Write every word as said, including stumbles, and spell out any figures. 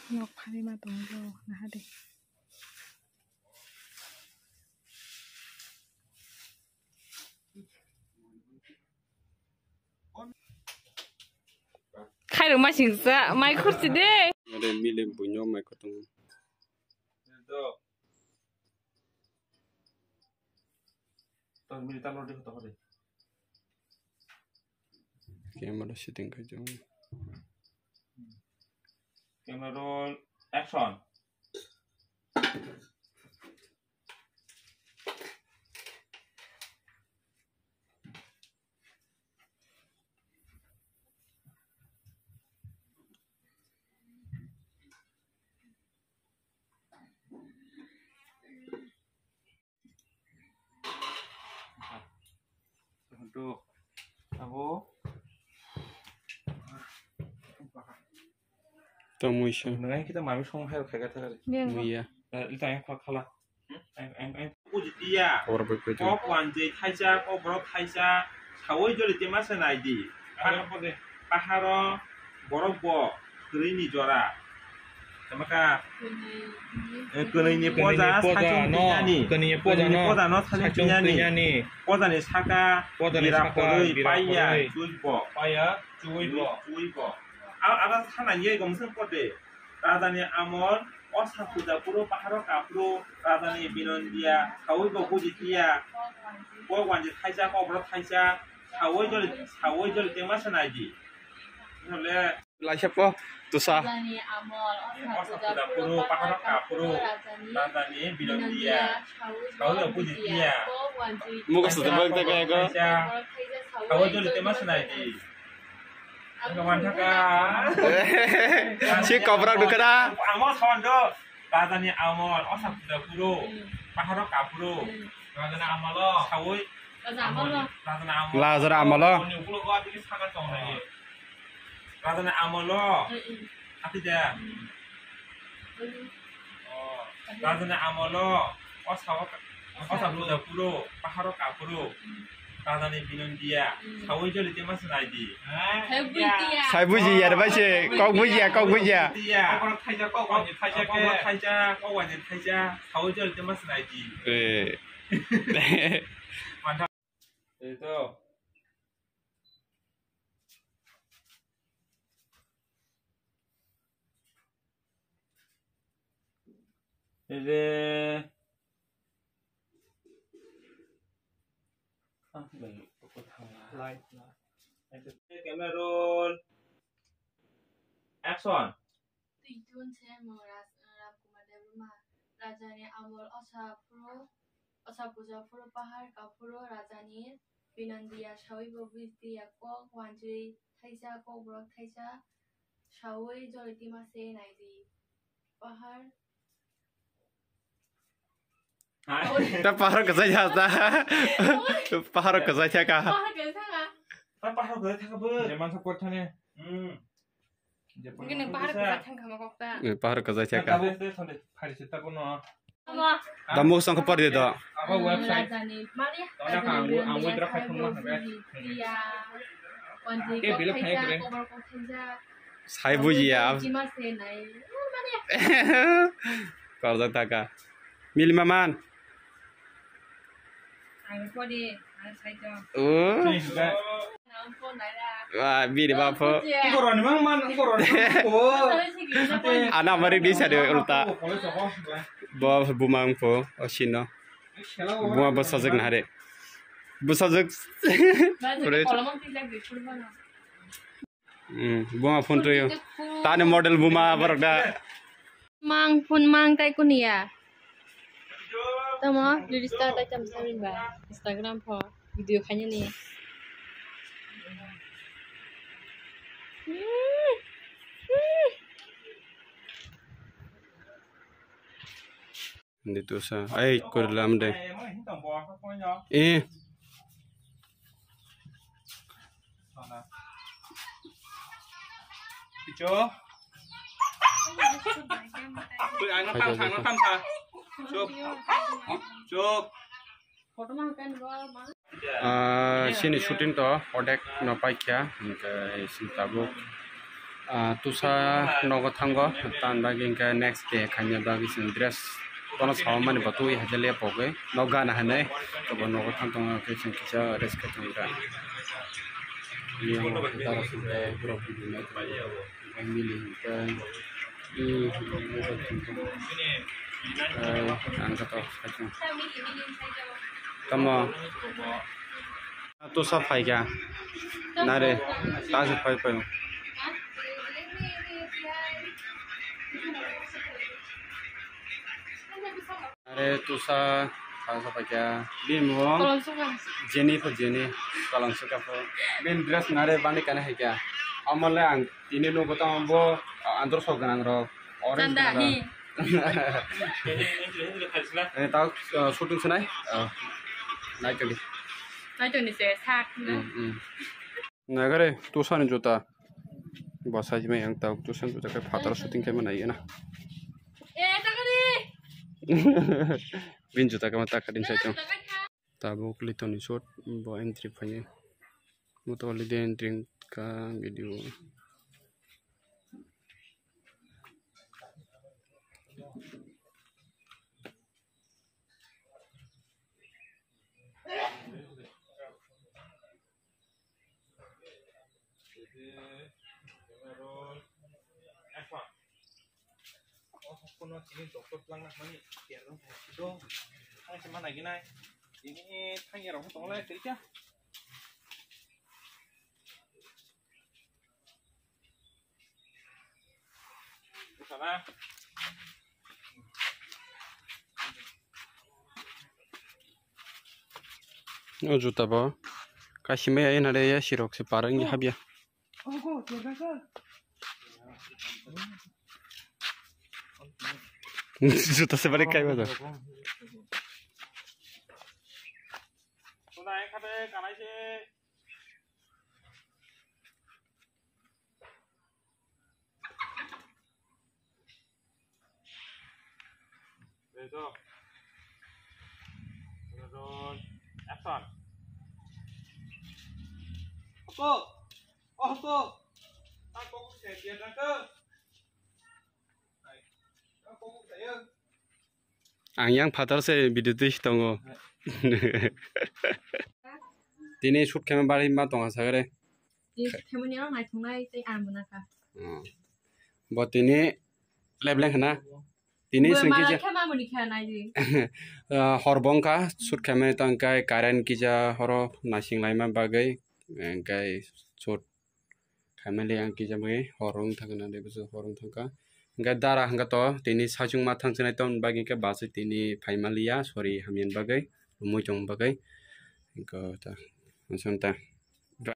Nok phari ma tongo, naha de. Khairok mai singsa, mai khursi de. Are mile buino mai khotong. Camera setting khai jang. Camera roll, action. Abo. Tamo isa. Nang kita mami song hai khai kata kali. Iya. Ita yang khala. Ora bai koi. Kok wanjwi thaisa, kok borok thaisa, sawi joli tema se nai di. Paharo borok bo kwrwi ni jora. Tamaka. Kwnwi ni poja, saichung tiyani. Kwnwi ni poja no saichung tiyani. Poja ni saka bira kwrwi paiya chuibo. Paiya chuibo. Chuibo. Ada sana ye gomsang pode. Rajani amol, o Sakuja phuru, paharo kaphuru, rajani binondiya, sawi bo buji tiya, kok wanjwi thaisa, kok borok thaisa, sawi joli, sawi joli tengma se nai di. Hole. Laisa po, tusa. Rajani amol, o Sakuja phuru, paharo kaphuru, rajani binondiya, sawi bo buji tiya. Mugo sutu bang te kaya ko. Sawi joli tengma se nai di. Si kobrak dukha da. Amo sondo. Rajani amol, o Sakuja phuru, paharo kaphuru. Rajani amolo. Sawi. Rajani amolo. Rajani amolo. Ni ukulogo atini saka tongnai. Rajani amolo. Ati da. Rajani amolo, o sawa, o Sakuja phuru, paharo kaphuru, rajani binondiya, sawi joli tema se nai di. Sai bujiya. Sai bujiya, bai se, kok bujiya, kok bujiya. Kok borok thaisa, kok wanjwi thaisa, kok borok thaisa, kok wanjwi thaisa, sawi joli tema se nai di. Eh. Mantha. Ei to. Ere. Ah, bai, kok thangla. Light na. Camera roll. Action. Twi tun se mo Raj-, Ram Kumar Debbarma. Rajani amol osa phuru, osa puja phuru pahar kaphuru rajani binandiya sawi bo bwitiya kok wanjwi thaisa kok borok thaisa sawi joli tima se nai di. Pahar. Ta pahar kwchai ya ta. Pahar kwchai ya ka. Pahar kwchai ya ka. Ta pahar kwchai ya ka bo. Jeman sa por thane. Hmm. Gini pahar kwchai thang kha ma kok ta. Eh, pahar kwchai thang kha. Phari se ta bono. Da muk song kha por de do. Abo website. Rajani mari. Tona ka ang ang withdraw khai thung ma kha. Ke bilo khai kre. Sai bujiya. Korjak taka. Mili maman. Oh. Wah, bini bapho. Koroni mang man, koroni mang. Ana mari di sade ulta. Bo bumang pho, osino. Buma bosajak nahare. Bosajak. Hmm, buma phone tuyo. Tani model buma borok da. Mang phone mang tai kuniya. Tamo register tai tam samin ba. Instagram pho video khaina ni. Hindi to sa. Ay, kurlam de. Eh. Icho. Uy, ano tam sa, ano tam sa. Chup. Chup. Ah, sini shooting to odek no paikha, hingke sini tabuk Ah, tusa nogo thango, tan bagwi hwnkhe next day khaina bagwi chwng dress bono sawi mani bo twi haikhe lepogwi nok gana hinwi, tobo nogo thang tongo khe chwng kisa rest khai tongo da. Yang dara singkhe borok video nai tongo, mili hwnkhe, hmm, ang khe tok khai tongo. Tamo. Tusa phaikha. Nare, tasu phai phai. Nare, tusa, tasu phaikha. Bini mung Jenny pho Jenny, kolong suka pho. Bini dress nare bani kana haikha. Amole ang tini nugo tamo bo, ah, andro sok gwnang rok. Orange colour. Chanda hi. Eh, tao, eh, shooting sanai? Oh. Nai tongdi. Nai tongdi se, sak na. Hmm, hmm. Nagare, tusani juta. Bwsai mai ang tao, tusani juta khe phataro shooting khe manai na. Eh, takari. Bin juta khe ma takari sai tong. Tabuk Litoni shot, bo entry phaini. Moto already entry ka video. O hokno tini doctor twlangna hwnmani tiarwng thai sido. Ang se ma naiginai. Tini thangya rok tongla tei kya. Sana. O juta bo kaisa mai ya, nare ya sirok se parang ya habya. Juta se bari kai ba da. Ready, action. Hoko, oh hoko. Tak kok se dia dang ke. Ang yang phatar se video twi tongo. Tini shoot khaima bari ma tonga sagare. Tini shoot khaimani ang naithoknai tei ang mwnakha. Hmm. Bo tini lebleng khna. Tini bo sengkhe mala je khaima muni kha nai di. Ah, hor bongkha shoot khaimani tong kai current kisa horo nasing laima bagwi, eh, kai shoot khaimani ang kisa bagwi hor wng thangna de busu hor wng thangkha. Hingke dara hingke to tini sachung ma thang chinai ton bagwi hingke bus tini phaimaliya, sorry, hamya bagwi, rumui tong bagwi. Hingke ta, unsung ta.